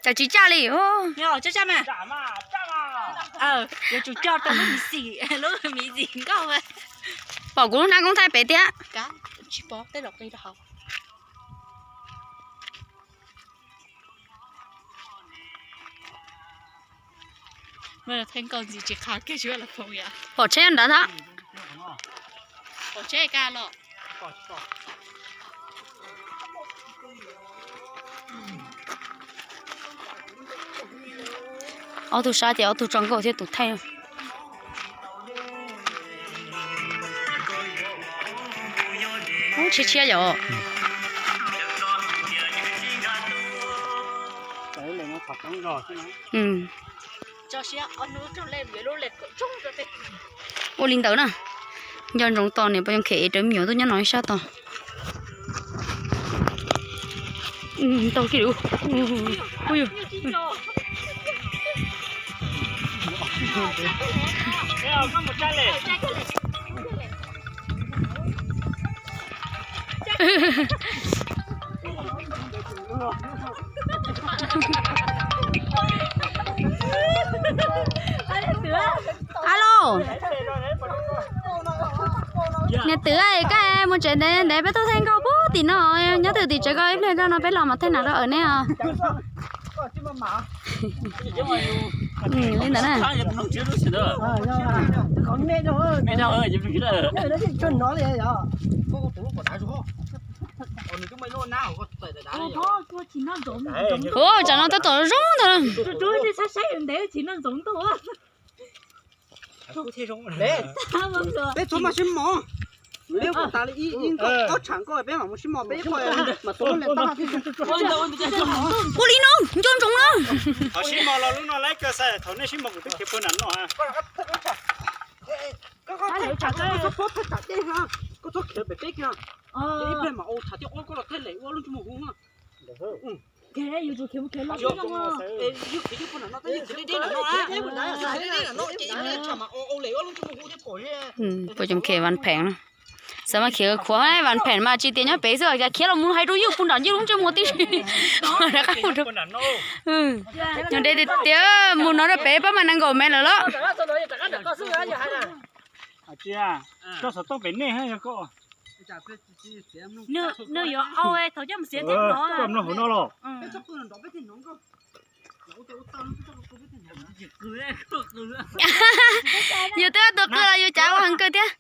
Cas tsis caj li. Yuav tsum coj rau lub miv xim, lub miv xim nkauj. Pom kuv lub hnab koob thaij pem thiab. Tsis pom tej los qi rau hauv. Pom tsheb nrad thab. Ob tug sab ces ob tug tso nkauj thiab tus thaij. Ub, tshiab tshiab yom. Ua li ntawd na. Nco ntsoov tos niam pog Yoov Khem ev rawv me nyuam tuaj nyob no ib sab tos. Tau kiag. Alo, niam twm, koj mus tsev ntev ntev peb tuaj thaij nkauj puag tim no, nyob twj tim tsev koj ib pliag rau no peb los mam thaij nas rau neb os. Li ntawd na. Ua tsam no tab tom zoo ntag. Peb txhob maj sib mos. Peb ua tas li ib nkauj ob tshav nkauj peb mam mus sib mos peb ib qho mas tua lub ntees tab laj thiab. Ua li no nco ntsoov na. Thaum sib mos los lub no laib kawg xav, thaum nej sib mos kuv twb khiav puag nram no. Koj txhob khiav pem peb kiag, ib pliag mam ua tshav thiab ob koj los thaij lem ua lub ntsej muag hu. Pog Yoov Khem vas pheem, xav mas khiav khuav vas pheem mas tsis tias nyob pem xwb, khiav los mus hais rau yus puag nram yus lub ntsej muag tib si. Rov qab mus rau, nyob deb tiag tiag, mus no rau pem pab mas nees nkaum mev lawm los. Koj xov tooj pem nej yog koj. Nws yuav au thaum coj mus xiav thiab no. Koj mloog hauv no los. Yus twb tua qw los yus cav ua heev kawg thiab.